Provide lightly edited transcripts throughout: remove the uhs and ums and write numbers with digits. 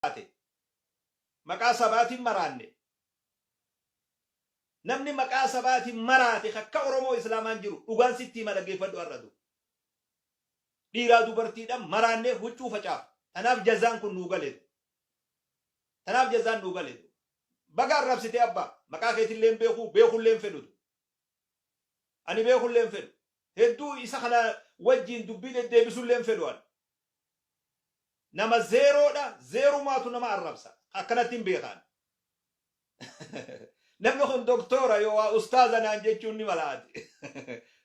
Maraate. Maqaa sabaatiin maraanne. Namni maqaa sabaatiin maraate akka Oromoo Islaamaan jiru, dhugaan sitti hima, dhaggeeffadhu har'a du. Dhiiraa dubartiidhaan maraannee huccuu facaaf. Tanaaf jazaan kun nuu gale. Tanaaf jazaan nuu gale. Baga arrabsitee abbaa, maqaa keetillee hin beekuu, beekullee hin fedhutu. Ani beekullee hin fedhu. Hedduu isa kana wajjiin dubbii deddeebisullee hin fedhu ani. Nama zeeroodha, zeerumaatu nama arrabsa. Akkanatti hin beekaan. Namni kun doktora yoo waa ustaaza naan jechuun ni malaati.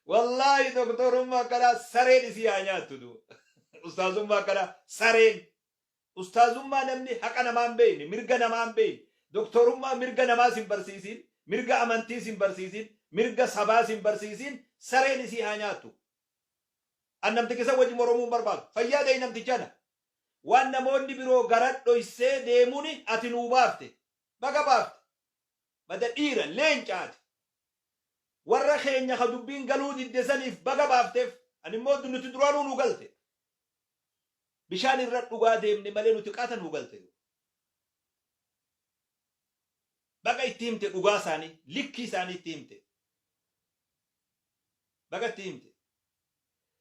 Wallaahi, doktorummaa akkanaa sareen isii haa nyaattu du. Ustaazummaa akkanaa sareen. Ustaazummaa namni haqa namaa hin beekne, mirga namaa hin beekne, doktorummaa mirga namaas hin barsiisin, mirga amantiis hin barsiisin, mirga sabaas hin barsiisin, sareen isii haa nyaattu. An namticha isa wajji moromuu hin barbaadu. Fayyaa ta'e namtichana. Waan namoonni biroo gara dhoysee deemuuni ati nuu baafte. Baga baafte. Bada dhiira leencaati. Warra keenya ka dubbiin galuu didde saniif baga baafteef. Ani immoo nuti duraanuu nu galte. Bishaan irra dhugaa deemne malee nuti qaata nu galte. Baga itti himte dhugaa isaanii, likkii isaanii itti himte. Baga itti himte.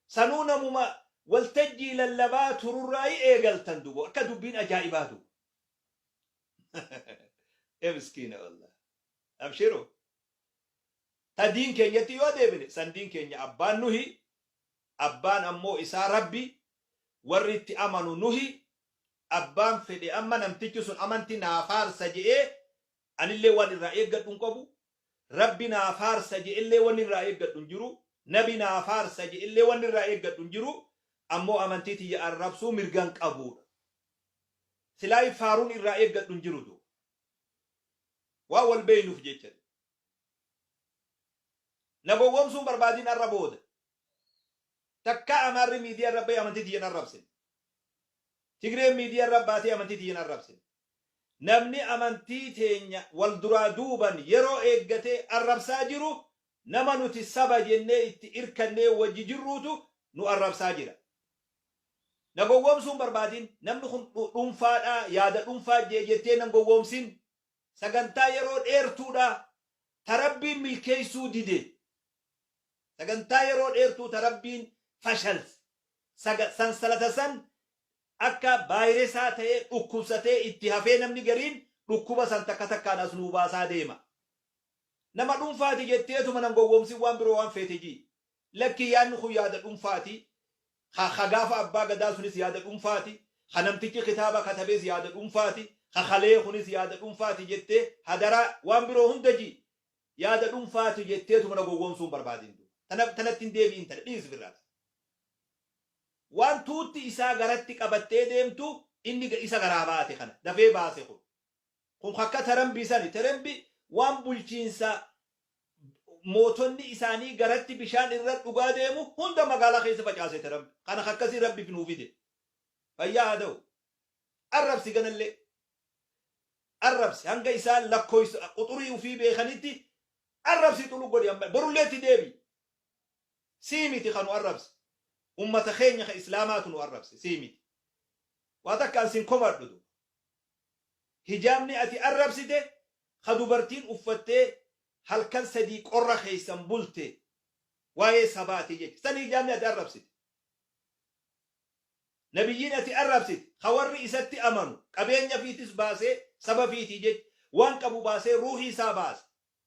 Sanuu namuma waltajjii lallabaa tururraayi eegaltan dubo akka dubbiin ajaa'ibaa dubo. Ee miskiina wallah. Abshiru. Ta diin keenyatti yoo deebine, san diin keenya abbaan nuhi, abbaan ammoo isaa Rabbi, warri itti amanu nuhi. Abbaan fedhe amma namtichi sun amanti naa faarsa je'ee anillee waan irraa eeggadhu hin qabu. Rabbi naa faarsa je'ellee wanni irraa eeggadhu hin jiru. Nabi naa faarsa je'ellee wanni irraa eeggadhu hin jiru. Ammoo amantii tiyya arrabsuu mirgan qabuudha. Silaayi faaruun irraa eeggadhu hin jiru duuba. Waan wal beeynuuf jecha. Na gowwoomsuun barbaadiin arra booda. Takkaa Amaarri miidiyaa irra bahee amantii tiyya hin arrabsine. Tigreen miidiyaa irra baatee amantii tiyya hin arrabsine. Namni amantii teenya wal duraa duuban yeroo eeggatee arrabsaa jiru nama nuti saba jennee itti irkannee wajji jirruutu nu arrabsaa jira. Na gowwoomsuun barbaadin, namni kun dhuunfaadha, yaada dhuunfaa jee jettee nan gowwoomsin. Sagantaa yeroo dheertuudha ta Rabbiin milkeessuu dide. Sagantaa yeroo dheertuu ta Rabbiin fashalse. Sansalata san akka vaayiresaa ta'ee dhukkubsatee itti hafee namni gariin dhukkuba san takka takkaan as nuu baasaa deema. Nama dhuunfaati jetteetuma nan gowwoomsin, waan biroo waan feete jii. Lakkii, yaadni kun yaada dhuunfaati. Ka gaafa abbaa gadaa sunis yaada dhuunfaati. Ka namtichi kitaaba katabees yaada dhuunfaati. Ka kalee kunis yaada dhuunfaati jettee hadaraa waan biroo hunda jii. Yaada dhuunfaati jetteetuma na gowwoomsuu hin barbaadin. Tanatti hin deebi'in, tana dhiisi firraa. Waan tuutti isaa garatti qabattee deemtu inni isa garaa baate kana dafee baase kun. Kun akka Tarambii sani. Tarambi waan bulchiinsa mootonni isaanii garatti bishaan irra dhugaa deemu hunda magaalaa keessa facaase Tarambi. Kana akkasii Rabbiif nuu fide. Fayyaa haa ta'u. Arrabsi ganallee. Arrabsi hanga isaan lakkoofsa quxurii ofii beekanitti arrabsi, xulu godhi, amma borullee itti deebi. Sii miti kan nu arrabse. Ummata keenya ka Islaamaatu nu arrabse, sii miti. Waa takka an sin komadhu duuba. Hijaabni ati arrabsite ka dubartiin uffattee halkan 3 qorra keessan bulte waa'ee sabaati jecha. San hijaabni ati arrabsite. Nabiyyiin ati arrabsite ka warri isatti amanu qabeenya fiitis baasee saba fiitii jecha waan qabu baasee ruuhii isaa baase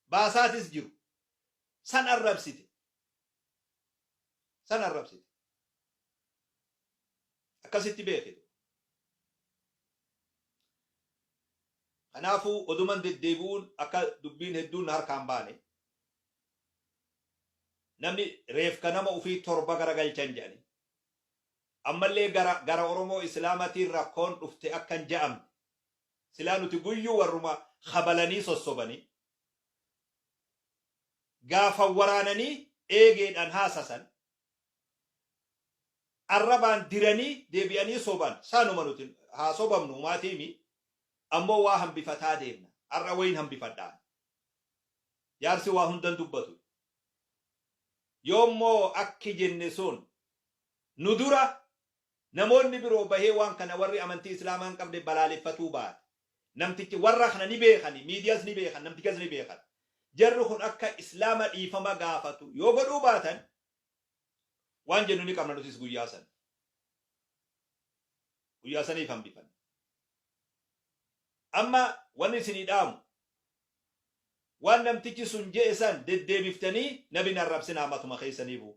baasaatis jiru. San arrabsite. San arrabsite. Akkasitti beekitu. Kanaafuu oduman deddeebi'uun akka dubbiin hedduun na harkaan baane. Namni reefka nama ofii torba garagalchan jedhani. Ammallee gara Oromoo Islaamatiin rakkoon dhufte akka hin ja'amne. Silaa nuti guyyuu warruma kabalanii sossobanii. Gaafa waraananii eegeedhaan haasasan, arrabaan diranii deebi'anii soban, saanuma nuti haa sobamnu humaatiimi, ammoo waa hambifataa deemna. Har'a wayin hambifadhaan. Jaarsi waa hundan dubbatu. Yoommoo akki jenne sun nu dura Namoonni biroo bahee waan kana warri amantii Islaamaa hin qabne balaaleffatuu baate. Namtichi warra kana ni beekani, miidiyaas ni beekan, namtichas ni beekan. Jarri kun akka Islaama dhiifama gaafatu yoo godhuu baatan waan jennu ni qabna nutis guyyaa san. Guyyaa saniif hambifanna. Amma wanni isinii dhaamu waan namtichi sun je'e san deddeebiftanii nabi hin arrabsinaa matuma keessaniifuu.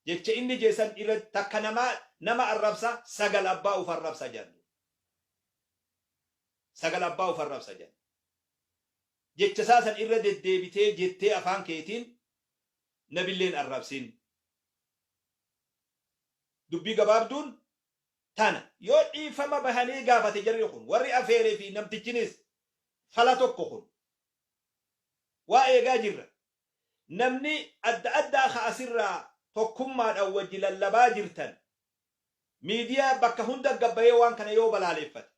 Jecha inni je'e san irra takka namaa nama arrabsa sagal abbaa uf arrabsa jedhan. Sagal abbaa uf arrabsa jedhan. Jecha isaa san irra deddeebitee jettee afaan keetiin nabillee hin arrabsin. Dubbii gabaabduun tana. Yoo dhiifama bahanii gaafate jarri kun warri afeere fi namtichinis fala tokko kun. Waa eegaa jirra. Namni adda addaa ka asirraa tokkummaadhaan wajji lallabaa jirtan miidiyaa bakka hunda gabbayee waan kana yoo balaaleeffate.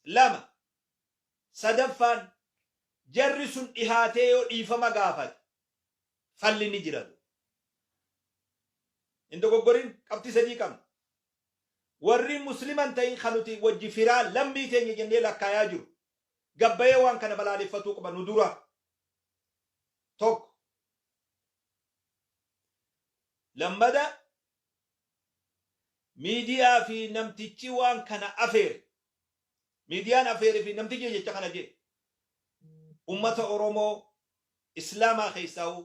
2, Sadaffaan jarri sun dhihaatee yoo dhiifama gaafate falli ni jira. Hin dogoggorin, qabxii sadii qabna. Warri muslima hin ta'in kan nuti wajji firaa lammii teenya jennee lakkaayaa jiru gabbayee waan kana balaaleffatuu qaba nu dura. Tokko. Lammada miidiyaa fi namtichi waan kana afeere. Miidiyaan afeere fi namtichi jecha kana jedhe. Ummata Oromoo Islaamaa keessaa'uu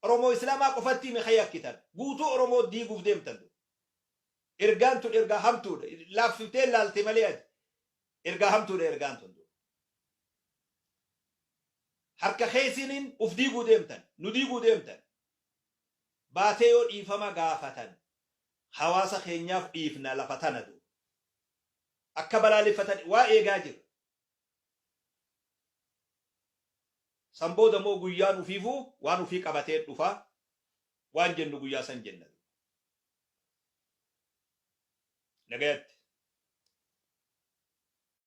Oromoo Islaamaa qofatti hime kan yakkitan guutuu Oromoo diiguuf deemtan. Ergaan tun ergaa hamtuudha. Laaffiftee laalte malee ati. Ergaa hamtuudha ergaan tun. Harka keessiniin uf diiguu deemtan. Nu diiguu deemtan. Baatee yoo dhiifama gaafatan hawaasa keenyaaf dhiifna lafa tana du. Akka balaaleffatan waa eegaa jirra. San booda immoo guyyaan ufiifuu waan ufii qabatee dhufa. Waan jennu guyyaa san jenna. Nagayatti.